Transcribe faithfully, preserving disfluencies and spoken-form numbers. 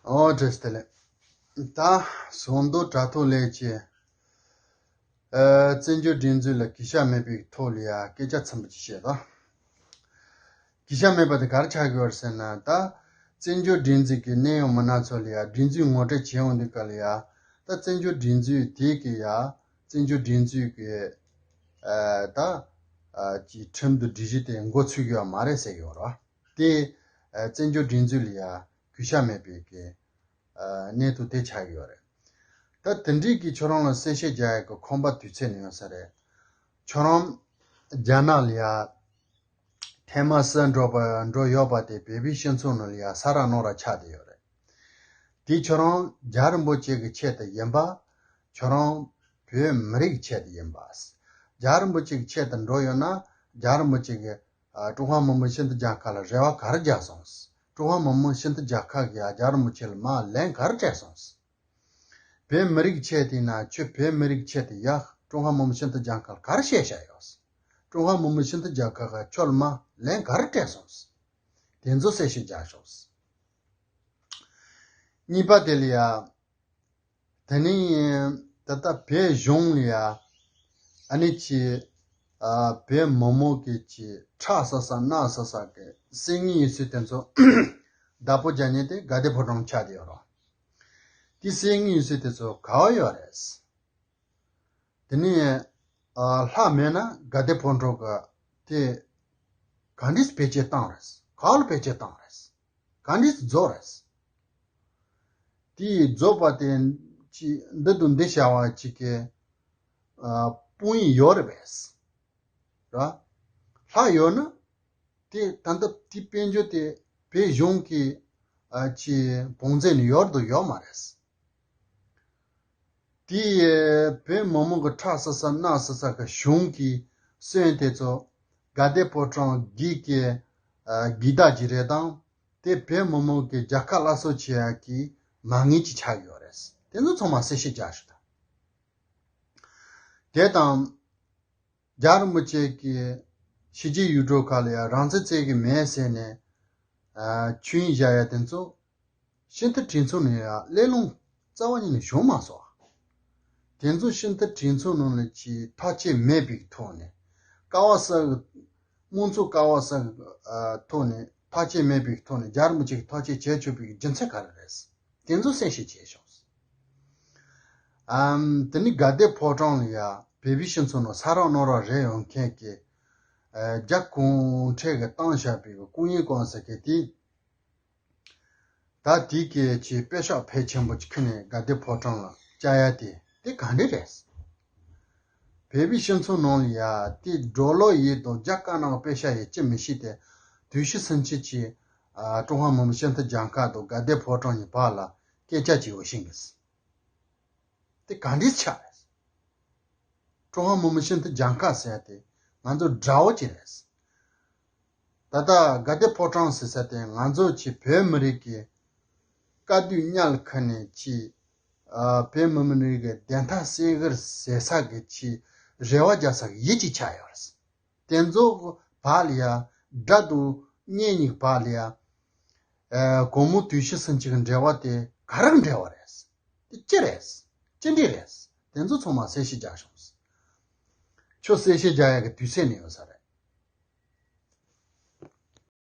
ཨོ་བཀྲ་ཤིས་བདེ་ལེགས། ད་ཟོང་རྡོ་དྲ་ཐོག་ལས་ཀྱི་ཨ་བཙན་བྱོལ་སྒྲིག་འཛུགས་ལ་གུས་ཞབས་མེད་པའི་ཐོག་ལ་ཡ་སྐད་ཆ་ཚན་པ་ཅིག་བཤད་དང་། གུས་ཞབས་མེད་པ་དེ་ག་རེ་ཆགས་ཀྱི་ཡོད་རེད་ཟེར་ན། ད་བཙན་བྱོལ་སྒྲིག་འཛུགས་ཀྱི་གནད་ཡོད་མི་སྣ་ཚོ་ལ་ཡ་སྒྲིག་འཛུགས་ངོ་སྤྲོད་བྱེད་ཡོང་དུས་སྐབས་ལ་ཡ། ད་བཙན་བྱོལ་སྒྲིག་འཛུགས་དེ་གི་ཡ་བཙན་བྱོལ་སྒྲིག་འཛུགས་ཀྱི་ཨ་ད་ཨ་ཀྱི་ཁྲིམས་དང་སྒྲིག་གཞི་དེ་མགོ་ཚོས་ཀྱི་ཡོད་མ་རེད་ཟེར་གྱི་ཡོད་རེད་བ། དེ་ཨ་བཙན་བྱོལ་སྒྲིག་འཛུགས་ལ་ཡ་གུས་ཞབས་མེད་པའི་གི་ཨ་གནས་ཚུལ་དེ་ཆགས་ཡོད་རེད། ད་དེ་འདྲའི་གི་ཁྱོད་རང་ལ་གསལ་བཤད་རྒྱག་ཡག་གི་ཁོམ་པ་དུས་ཚོད་ནི་ཡོད་ས་རེད། ཁྱོད་རང་རྒྱ་ནག་ལ་ཡ་ཐེངས་མ་གསུམ་འགྲོ་པ་འགྲོ་ཡོད་པ་དེ་བོད་པའི་སྤྱི་ཚོགས་ནང་ལ་ཡ་ས་ར་ནོར་ར་ཆགས་བསྡད་ཡོད་རེད། དེ་ཁྱོད་རང་རྒྱལ་བ་རིན་པོ་ཆེ་གི་ཆེད་དུ་ཡིན་པ། ཁྱོད་རང་བོད་མི་རིགས་ཆེད་དུ་ཡིན་པ། རྒྱལ་བ་རིན་པོ་ཆེ་གི་ཆེད་དུ་འགྲོ་ཡོད་ན། རྒྱལ་བ་རིན་པོ་ཆེ་གི་ཨ་ཀྲུང་ཧྭ་མི་དམངས་སྤྱི་མཐུན་རྒྱལ་ཁབ་ལ་རེ་བ་ག་རེ་རྒྱག་སོང་། ཀྲུང་ཧྭ་མི་དམངས་སྤྱི་མཐུན་རྒྱལ་ཁབ་ཀྱིས་ཡ་རྒྱལ་བ་རིན་པོ་ཆེ་ལ་མར་ལན་ག་རེ་སྤྲད་སོང་། བོད་མི་རིགས་ཆེད་དུ་ཡིན་ན། ཁྱོད་བོད་མི་རིགས་ཆེད་དུ་ཡ་ཀྲུང་ཧྭ་མི་དམངས་སྤྱི་མཐུན་རྒྱལ་ཁབ་ལ་ག་རེ་བཤད་བཞག་ཡོད། ཀྲུང་ཧྭ་མི་དམངས་སྤྱི་མཐུན་རྒྱལ་ཁབ་ཀྱིས་ཁྱོད་ལ་མར་ལན་ག་རེ་སྤྲད་སོང་། དེ་ཚོ་གསལ་བཤད་རྒྱག་ཤོག། གཉིས་པ་དེ་ལ་ཡ། དེ་ནི་ད་ལྟ་བོད་གཞུང་ལ་ཡ། ཨ་ནི་ཅི། ཨ་བོད་མི་མང་གི་ཅི་ཁྲག་ཟ་ས་རྣག་ཟ་ས་གི་གསེར་དངུལ་ཡོད་ཚད་དེ་ཚོ་བདག་པོ་རྒྱག་མཁན་དེ་དགའ་ལྡན་ཕོ་བྲང་ཆགས་བསྡད་ཡོད་རེད། དེ་གསེར་དངུལ་ཡོད་ཚད་དེ་ཚོ་ག་པར་ཡོད་རེད། དེ་ནི་ཨ་ལྷ་མེད་ན་དགའ་ལྡན་ཕོ་བྲང་གི་དེ་ག་འདྲས་བེད་སྤྱོད་བཏང་རེད། ག་ལ་བེད་སྤྱོད་བཏང་རེད། ག་འདྲས་རྫོགས་རེད། དེ་རྫོགས་པ་དེ་ཅི་འདི་དང་འདི་བྱ་བ་ཅིག་གི་ཨ་དཔང་ཡིག་ཡོད་རེད་པས། ར། ལྷ་ཡོད་ན། དེ་ད་ལྟ་དེ་དཔལ་འབྱོར་དེ་བོད་གཞུང་གི་ཨ་ཅི་བང་མཛོད་ནས་ཡོད་དོ་ཡོད་མ་རེད། དེ་བོད་མི་མང་གི་ཁྲག་ཟ་ས་རྣག་ཟ་ས་གི་གཞུང་གི་སོན་དེ་ཚོ་དགའ་ལྡན་ཕོ་བྲང་གི་གི་ཨ་གི་བདག་གི་རེད་དང་། དེ་བོད་མི་མང་གི་རྒྱལ་ཁ་སླར་གསོ་བྱེད་ཡག་གི་མ་དངུལ་ཅིག་ཆགས་ཡོད་རེད། དེ་ཚོ་ཚང་མ་གསལ་བཤད་རྒྱག་ཞུ་དང་། དེ་དང་། རྒྱལ་བ་རིན་པོ་ཆེ་གིས་ཕྱི་རྒྱལ་ཡུལ་གྲུ་ཁག་ལ་ཡང་རང་བཙན་བཙལ་གི་མེད་ཟེར་ནས་ཨ་ཆོས་དབྱིངས་བཞག་ཡ་དེ་ཚོ་ཕྱི་འཐེན་གྲོས་ཚོགས་ནས་ཡང་གླེང་སློང་རྩ་བ་ཉིད་ནས་བྱུང་མ་སོང་། དེ་ཚོ་ཕྱི་འཐེན་གྲོས་ཚོགས་ནང་ལ་ཅིག་ཐག་གཅོད་མེད་པའི་ཐོག་ནས། ཀ་བ་སི་གི་དམངས་གཙོ་ཀ་བ་སི་གི་ཨ་ཐོག་ནས་ཐག་གཅོད་མེད་པའི་ཐོག་ནས་རྒྱལ་བ་རིན་པོ་ཆེ་གིས་ཐག་གཅོད་བྱེད་ཆོག་པའི་རྒྱུ་མཚན་ག་རེ་རེད། དེ་ཚོ་གསལ་བཤད་བྱས་ཤོག། ཨམ། དེ་ནི་དགའ་ལྡན་ཕོ་བྲང་ལ་ཡ་བོད་པའི་སྤྱི་ཚོགས་ནང་ས་ར་ནོར་ར་རེད་ཡོང་མཁན་གྱི་ཨ་རྒྱ་གུང་ཁྲན་གྱིས་བཏང་བཞག་པའི་སྐུ་ངལ་སྐོང་ཟེར་མཁན་དེ། ད་དེ་གའི་ཆེད་པེ་ཤག་ཕལ་ཆེན་པོ་ཅིག་ཁྱོན་ནས་དགའ་ལྡན་ཕོ་བྲང་ལ་བཅག་ཡ་དེ་དེ་ག་འདྲ་རེད། བོད་པའི་སྤྱི་ཚོགས་ནང་ལ་ཡ་དེ་ཌོ་ལར་ཡོད་དོ་རྒྱ་དཀར་ནག་པེ་ཤག་ཡོད་ཅི་མི་ཤེས་ཏེ། དུས་ཕྱིས་ཟིན་ཅི་ཅི་ཨ་ཀྲུང་ཧྭ་མི་དམངས་སྤྱི་མཐུན་རྒྱལ་ཁབ་དང་དགའ་ལྡན་ཕོ་བྲང་གཉིས་བར་ལ་སྐད་ཆ་བྱེད་འོས་ཤིང་གི། དེ་ག་འདྲས་ཆགས་རེད། ཀྲུང་ཧྭ་མི་དམངས་སྤྱི་མཐུན་རྒྱལ་ཁབ་ཟེར་ཡ་དེ་ང་ཚོ་དགྲ་བོ་ཅིག་རེད། ད་ལྟ་དགའ་ལྡན་ཕོ་བྲང་ཟེར་ས་དེ་ང་ཚོ་ཆེ་བོད་མི་རིགས་ཀྱི་དཀའ་སྡུག་གཉའ་ལ་ཁུར་ནས་ཆེ་ཨ་བོད་མི་མི་རིགས་ཀྱི་བདེན་མཐའ་གསལ་ཁ་ཟེར་ས་གི་ཆེ་རེ་བ་རྒྱག་ས་གི་ཡུལ་ཅིག་ཆགས་ཡོད་རེད། དེ་ཚོ་བར་ལ་ཡ་དགྲ་དང་གཉེན་ཉེ་བར་ལ་ཡ་ཨ་དགོང་མོ་དུས་ཕྱིས་ཟིན་ཅིག་གི་འབྲེལ་བ་དེ་ག་རེ་འབྲེལ་བ་རེད། དེ་ཅི་རེད། ཅི་འདྲ་རེད། དེ་ཚོ་ཚང་མ་གསལ་བཤད་རྒྱག་ཤོག། ཁྱོད་གསལ་བཤད་རྒྱག་ཡག་གི་དུས་ཚོད་ནི་ཡོད་ས་རེད།